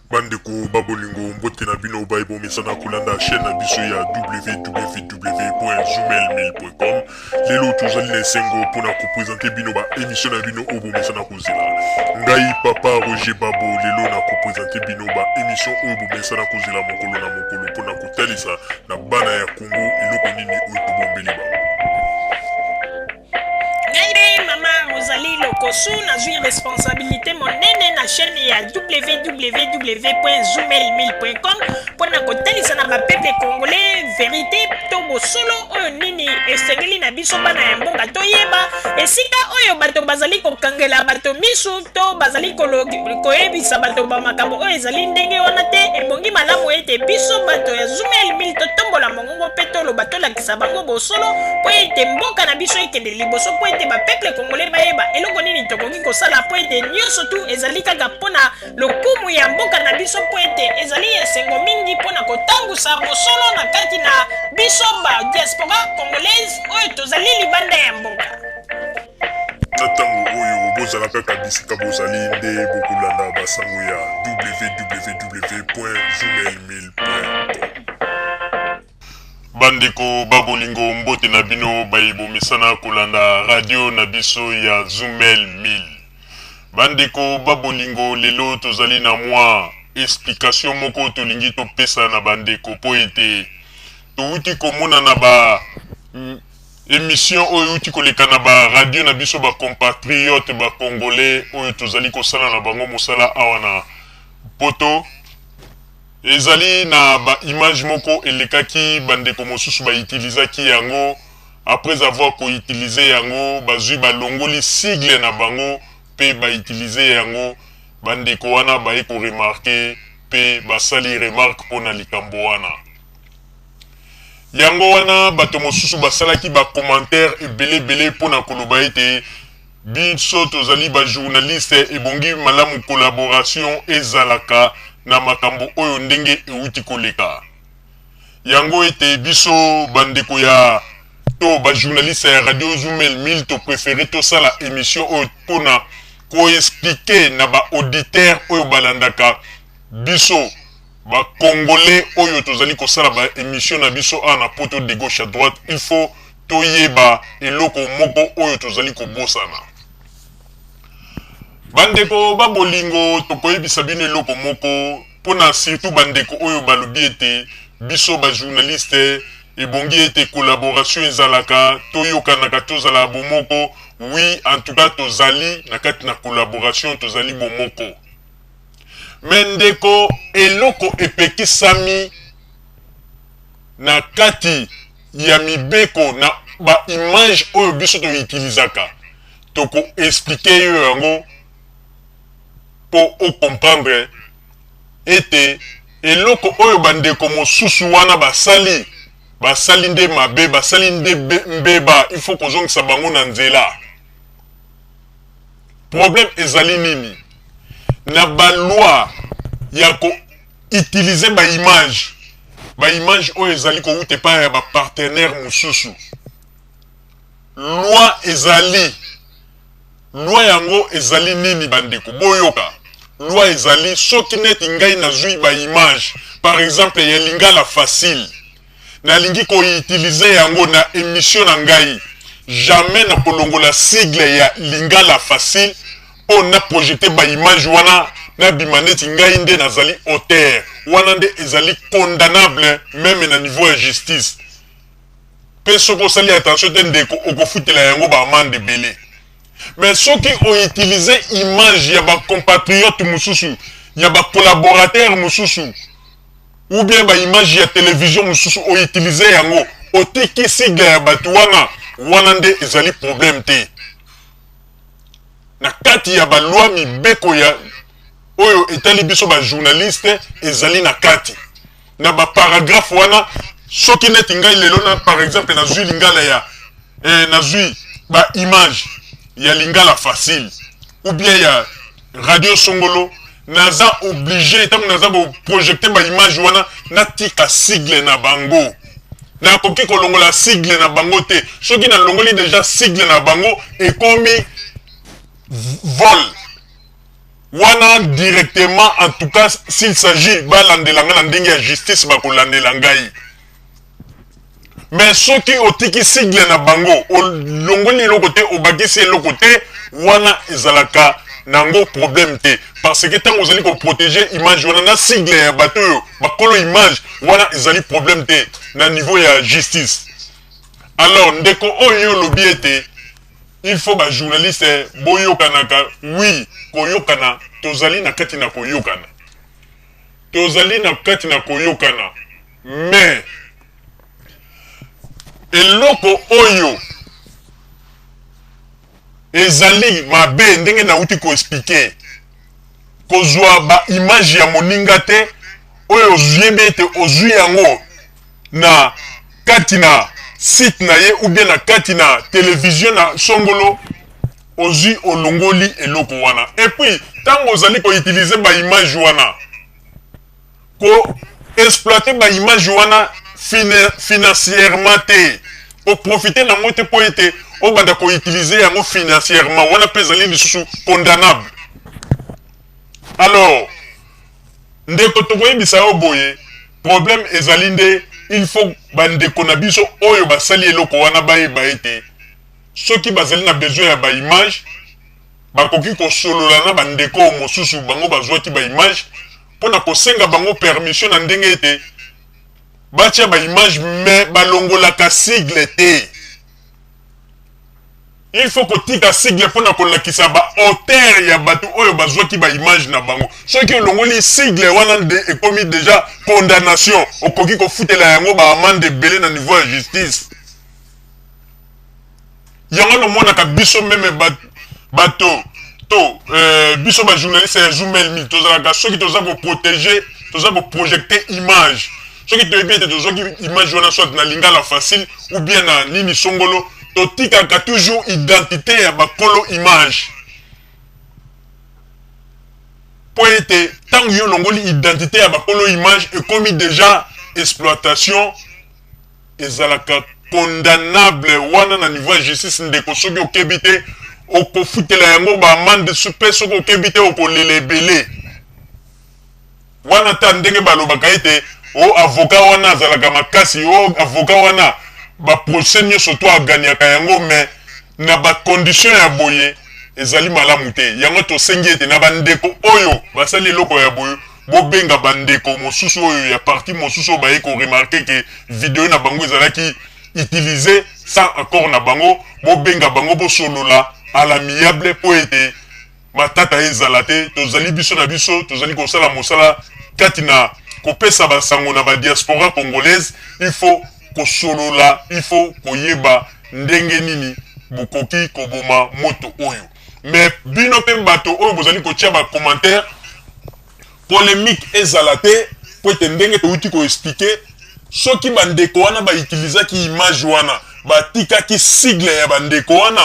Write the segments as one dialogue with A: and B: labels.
A: Bandeko ba bolingo, mbote na bino baye bomesana kolanda chaîne na biso ya www.zoomailmail.com. Lelo tozali na esengo mpona kopresente bino ba émission na bino oyo bomesana kozela. Ngai papa Roger Babo lelo na kopresente bino ba émission oyo bomesana kozela mokolo na mokolo mpona kotalisa na bana ya Congo eloko nini oyo tobombeli bango.
B: Ngai mpe mama Rosalie Lokosu nazwi responsabilité monene na chaîne ya www.zoomailmail.com mpo na kotalisa na bapeuple congolais verité to bosolo oyo nini esengeli na biso bana ya mboka toyeba esika oyo bato bazali kokangela bato misu to bazali koyebisa bato bamakambo oyo ezali ndenge wana te. Ebongi malamu ete biso bato ya Zoomail Mail totombola mongongo mpe toloba, tolakisa bango bosolo mpo ete mboka na biso ekende liboso, mpo ete bapeuple congolais bayeba eloko nini tokoki kosala, mpo ete nyonso tu ezali kaka mpo na lokumu ya mboka na biso, mpo ete ezali esengo mingi mpo na kotambusa bosolo na kati na biso ba diaspora congolaise oyo tozali libanda ya mboka.
A: Na ntango oyo bozala kaka bisika bozali nde bokolanda basango ya www.zoomailmail.com. Bandeko ba bolingo, mbote na bino baye bomesana kolanda radio na biso ya Zumel 1000. Bandeko ba bolingo, lelo tozali na mwa explication moko tolingi topesa na bandeko mpo ete towuti komona na ba emission oyo euti koleka na ba radio na biso ba compatriotes ba congolais oyo tozali kosala na bango mosala awa na poto. Ezali na ba image moko elekaki, bandeko mosusu ba utilisaki yango. Après avoir ko utiliser yango, bazui balongoli sigle na bango pe ba utiliser yango. Bandeko wana baye ko remarquer pe basali remarque pona likambo wana. Yango wana bato mosusu basalaki ba commentaires ebele ebele pona koloba ete biso tozali ba journalistes, ebongi malamu collaboration ezalaka na makambo oyo ndenge ewuti koleka. Yango ete biso bandeko ya to ba journalistes ya Radio Zumel 1000 to preferer tosala emission oyo pona ko expliquer na ba auditeurs oyo balandaka biso ba congolais oyo tozali kosala ba emission na biso awa na poto de gauche à droite. Il faut toyeba eloko moko oyo tozali kobosana. Bandeko ba bolingo, tokoyebisa bino eloko moko mpona surtout bandeko oyo balobi ete biso ba journaliste ebongi ete collaboration ezalaka, toyokanaka, tozala bomoko. Oui, en tout cas tozali na kati na collaboration, tozali bomoko. Mais ndeko, eloko epekisami na kati ya mibeko na ba image oyo biso to utilisaka, toko expliquer yo yango po o comprendre ete eloko oyo bandeko mosusu wana basali, basali nde mabe, basali nde mbeba, il faut kozongisa bango na nzela. Problème ezali nini? Na ba loi ya ko utiliser ba image, ba image oyo ezali kowuta epai ya ba partenaire mosusu, loi ezali. Loi yango ezali nini bandeko? Boyoka, loi ezali soki neti ngai nazwi ba image par exemple ya Lingala Facile, nalingi ko utiliser yango na emission na ngai, jamais nakolongola sigle ya Lingala Facile mpo na projeter ba image wana, nabima neti ngai nde nazali auteur. Wana nde ezali condamnable meme na niveau ya justice. Mpe soki osali attention te ndeko, okofutela yango ba amende ebele. Mais soki o utiliser image ya ba compatriotes mosusu, ya ba collaborateurs mosusu, ou bien ba image ya television mosusu, o utiliser yango, otiki sigle ya bato wana, wana nde ezali problème te. Na kati ya ba loi, mibeko ya oyo etali biso ba journaliste ezali na kati na ba paragraphe wana. Soki neti ngai lelo na par exemple nazwi lingala ya nazwi ba image ya Lingala Facile ou bien ya radio Songolo, naza obligé ntango naza koprojecte ba image wana natika sigle na bango. Nakoki kolongola sigle na bango te. Soki nalongoli deja sigle na bango, ekomi vol. Wana directement, en tout cas s'il s'agit balandela ngai na ndenge ya justice, bakolandela ngai. Mais soki otiki sigle na bango, olongoli eloko te, obakisi eloko te, wana ezalaka nango problème te, parce que ntango ozali koprotéger image wana na sigle ya bato oyo bakolo image wana, ezali problème te na niveau ya justice. Alors ndeko oyo olobi ete il faut bajournaliste boyokanaka, oui, koyokana, tozali na kati na koyokana, tozali na kati na koyokana. Mais eloko oyo ezali mabe, ndenge nauti koexpliquer, kozwa baimage ya moninga te oyo oyebi ete ozwi yango na kati na site na ye ou bien na kati na télévision na songolo, ozwi, olongoli eloko wana. Et puis ntango ozali koutiliser baimage wana, koexploiter baimage wana financièrement te, koprofiter nango te mpo ete obanda koutiliser yango financièrement, wana mpe ezali lisusu condamnable. Alors ndeko, tokoyebisa yo boye, problème ezali nde il faut bandeko na biso oyo basali eloko wana bayeba ete soki bazali na besoin ya baimage, bakoki kosolola na bandeko oyo mosusu bango bazwaki baimage mpona kosenga bango permission na ndenge ete batia baimage, mais balongolaka sigle te. Il faut kotika sigle mpona kolakisa baauteur ya bato oyo bazwaki baimage na bango. Soki olongoli sigle wana nde ekomi déjà condamnation, okoki kofutela yango baamende ebele na niveau ya justice. Yango nomonaka biso même bato to biso bajournaliste ya Zumel, tozalaka, soki toza koprotéger, toza koprojeter image, soki toyebi ete tozwaki image wana soit na Lingala Facile ou bien na nini songolo, totikaka toujours identité ya bakolo image, mpo ete ntango yo olongoli identité ya bakolo image, ekomi déjà exploitation, ezalaka condamnable wana na niveau ya justice. Ndeko, soki okebi te, okofutela yango baamende, mpe soki okebi te, okolela ebele wana. Ta ndenge balobaka ete o avocat wana azalaka makasi, o avocat wana baprocès nyonso to agagnaka yango, mais na bacondition ya boye ezali malamu te. Yango tosengi ete na bandeko oyo basali eloko ya boye, bobenga bandeko mosusu oyo ya parti mosusu oyo baye koremarquer ke video na bango ezalaki utilisé sans accord na bango, bobenga bango, bosolola à l'amiable mpo ete matata ezala te. Tozali biso na biso, tozali kosala mosala kati na kopesa basango na badiaspora congolaise. Il faut kosolola, il faut koyeba ndenge nini bokoki koboma moto oyo. Mais bino mpe bato oyo bozali kotia bacommentaire, polémique ezala te, po ete ndenge touti koexpliquer, soki bandeko wana bautilisaki image wana, batikaki sigle ya bandeko wana,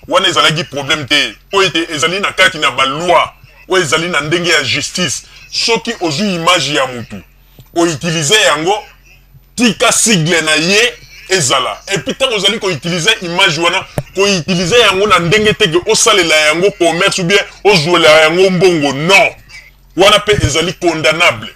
A: wana ezalaki problème te, po ete ezali na kati na baloi oyo ezali na ndenge ya justice. Soki ozwi image ya mutu, outiliser yango, tika sigle na ye ezala. Et puis ntango ozali koutiliser image wana, koutiliser yango na ndenge te ke osalela yango commerce ou bien ozwela yango mbongo, non, wana mpe ezali condamnable.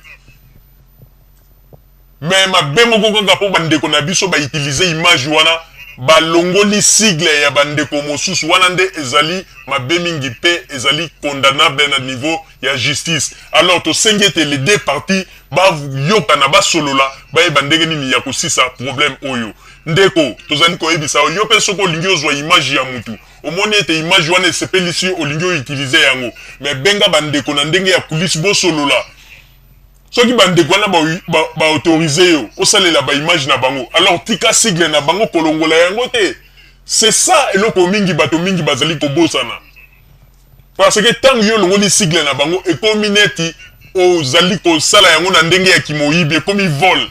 A: Mais mabe moko kaka mpo bandeko na biso bautiliser image wana, balongoli sigle ya bandeko mosusu, wana nde ezali mabe mingi mpe ezali condamnable na niveau ya justice. Alors tosengi ete les deux parties bayokana, basolola, bayeba ndenge nini ya kosisa problème oyo. Ndeko, tozali koyebisa yo mpe, soki olingi ozwa image ya mutu, omoni ete image wana esepelisi yo, olingi outiliser yango, mais benga bandeko na ndenge ya coulisse, bosolola. Soki bandeko wana baautoriser yo osalela baimage na bango, alors tika sigle na bango, kolongola yango te. C'est ça eloko mingi bato mingi bazali kobosana, parce que ntango yo olongoli sigle na bango, ekomi neti ozali kosala yango na ndenge ya kimoyibi, ekomi vol,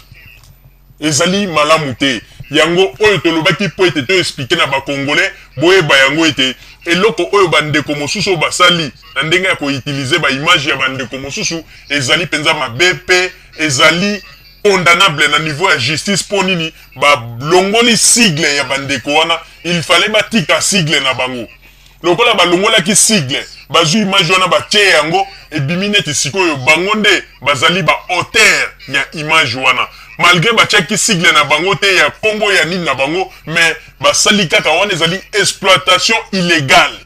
A: ezali malamu te. Yango oyo tolobaki mpo ete toexpliquer na bacongolais, boyeba yango ete eloko oyo bandeko mosusu oyo basali na ndenge ya koutiliser baimage ya bandeko mosusu ezali mpenza mabe mpe ezali condamnable na niveau ya justice. Mpo nini balongoli sigle ya bandeko wana? Il fallait batika sigle na bango. Lokola balongolaki sigle, Bazwi image wana, batie yango, ebimi neti sikoyo bango nde bazali ba auteur ya image wana, malgré batiaki sigle na bango te ya nkombo ya nini na bango, mais basali kaka wana. Ezali exploitation illégale.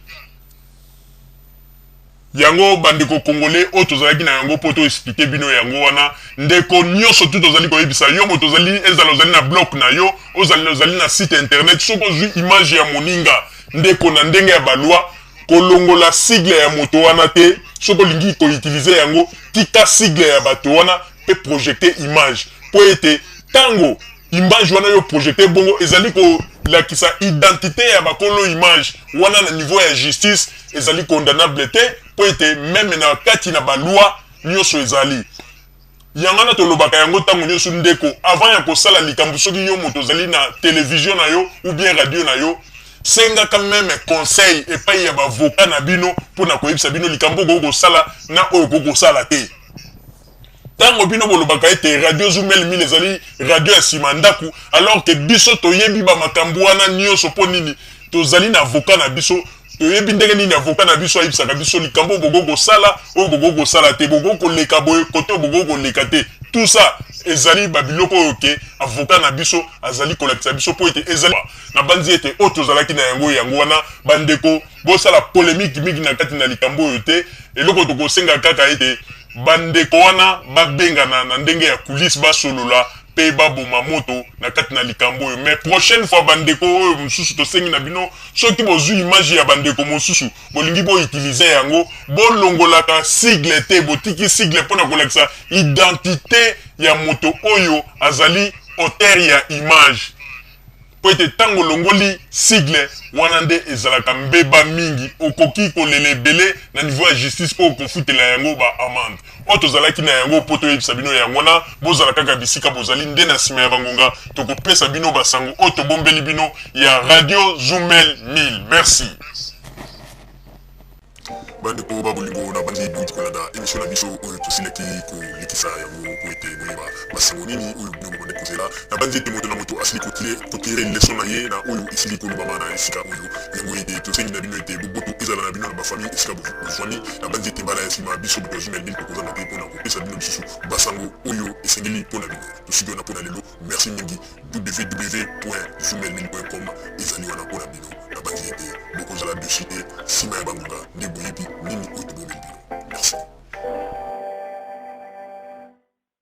A: Yango, bandeko congolais, oyo tozalaki na yango mpo toexpliquer bino yango wana. Ndeko nyonso tu, tozali koyebisa yo moto ozali, ezala ozali na blog na yo, ozali na site internet, soki ozwi image ya moninga, ndeko, na ndenge ya baloi, kolongola sigle ya moto wana te. Soki olingi koutiliser yango, tika sigle ya bato wana mpe projeter image, mpo ete ntango image wana yo projeter bongo, ezali kolakisa identité ya bakolo image wana. Na niveau ya justice, ezali condamnable te, mpo ete même na kati na baloi nyonso ezali yango wana. Tolobaka yango ntango nyonso, ndeko, avant ya kosala likambo, soki yo moto ozali na télévision na yo ou bien radio na yo, sengaka même conseil epai ya baavocat na bino mpona koyebisa bino likambo okoki kosala na oyo okoki kosala te. Ntango bino bolobaka ete Radio Zumel 1000 ezali radio ya nsima ndako, alors ke biso toyebi bamakambo wana nyonso. Mpo nini? Tozali na avocat na biso, toyebi ndenge nini avocat na biso ayebisaka biso likambo oyo bokoki kosala, oyo bokoki kosala te, bokoki koleka boye, kote oyo bokoki koleka te. Tout ça ezali babiloko oyo ke avocat na biso azali kolakisa biso, mpo ete ezali nabanzi ete oyo tozalaki na yango, yango wana. Bandeko, bosala polémique mingi na kati na likambo oyo te. Eloko tokosenga kaka ete bandeko wana babengana na ndenge ya coulisse, basolola mpe baboma moto na kati na likambo oyo. Mais prochaine fois, bandeko oyo mosusu, tosengi na bino, soki bozwi image ya bandeko mosusu, bolingi boutiliser yango, bolongolaka sigle te. Botiki sigle mpona kolakisa identité ya moto oyo azali auteur ya image, mpo ete ntango olongoli sigle wana nde ezalaka mbeba mingi, okoki kolela ebele na niveau ya justice mpo okofutela yango ba amende. Oyo tozalaki na yango mpo toyebisa bino yango wana. Bozala kaka bisika bozali, nde na nsima ya bangonga tokopesa bino basango oyo tobombeli bino ya Radio Zumel 1000. Merci.
C: Bandeko babolingo, na bandi bouti kolanda émission na biso oyo tosilaki kolekisa yango po ete boyeba basango nini oyo bino bobande kozela. Na bandi ete moto na moto asili kotirer leçon na ye na oyo esili kolobama na esika oyo. Yango ete tosengi na bino ete boboto ezala na bino na bafamille esika bozwami. Na bandi ete mbala ya nsima, biso bato ya Zumel 1000 tokozanga te mpona kopesa bino lisusu basango oyo esengeli mpona bino. Tosuki wana mpona lelo. Merci mingi. www.zumel1000.com ezali wana mpona bino. Na bandi ete bokozala déçus te. Nsima ya bangonga nde boyebi nini oyo tobombeli bino. Merci.